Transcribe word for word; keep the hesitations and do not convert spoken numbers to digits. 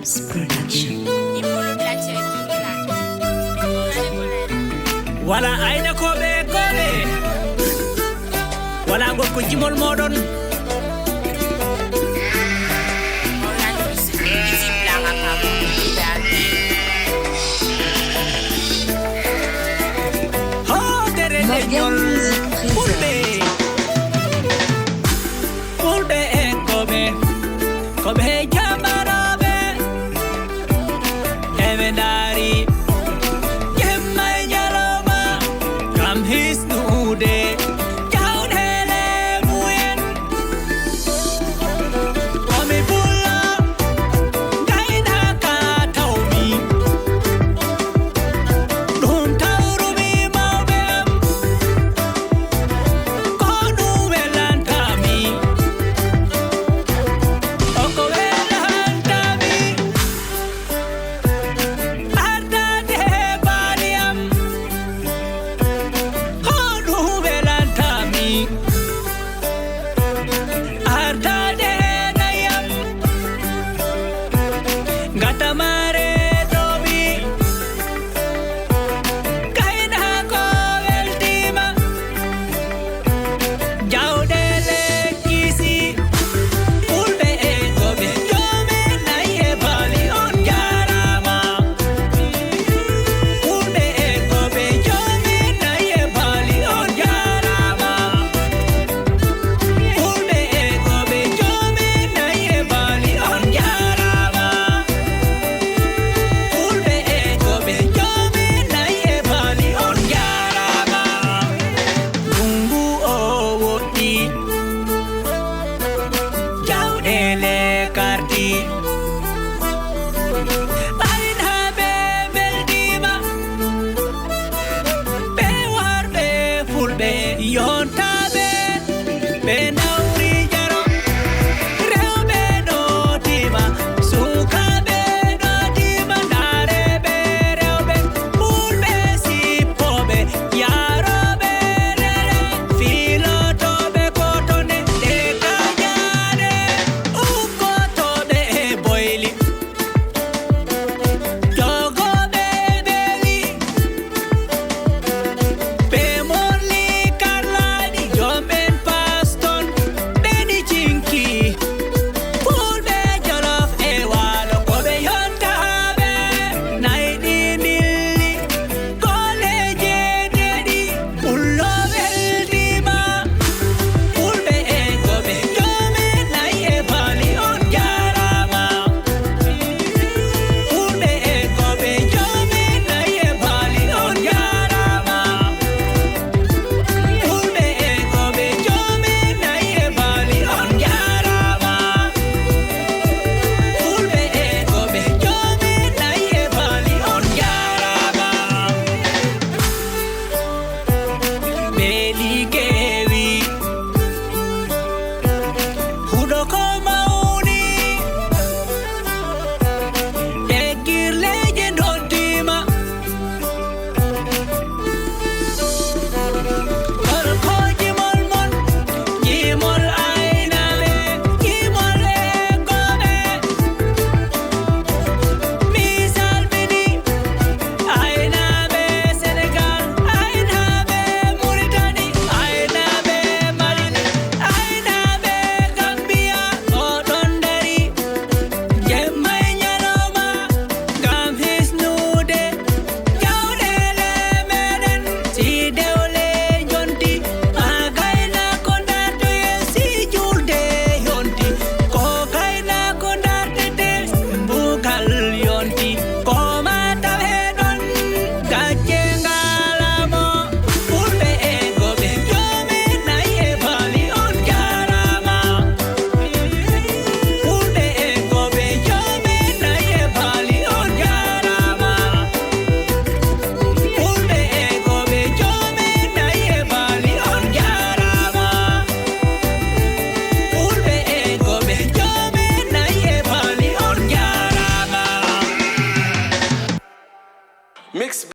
Production. Wala ayna koɓe koɓe. Wala ngol ko jimol moɗon. Hoodere leñol fulɓe. Fulɓe e koɓe. Koɓe jamarooɓe. Eɓe ndaari jemma e ñalawma ngam hisnude jawɗeele mumen. Komi pullo, gaynaaka tawmi. Ɗum tawrumi mawɓe am. Ko ɗum welantami. O ko welantami. Artaade e baali am. Ko ɗum welantami. Artaade e nayi am. Ngatamaare ɗoomi. Kaynaako weltiima. Jawɗeele kiisi. Fulɓe e koɓe. Joomi nayi e baali, on jaaraama. Fulɓe e koɓe. Joomi nayi e baali, on jaaraama. Fulɓe e koɓe. Joomi nayi e baali, on jaaraama. Fulɓe e koɓe. Joomi nayi e baali, on jaaraama. Ndunngu o woɗɗi. Jawɗeele karti.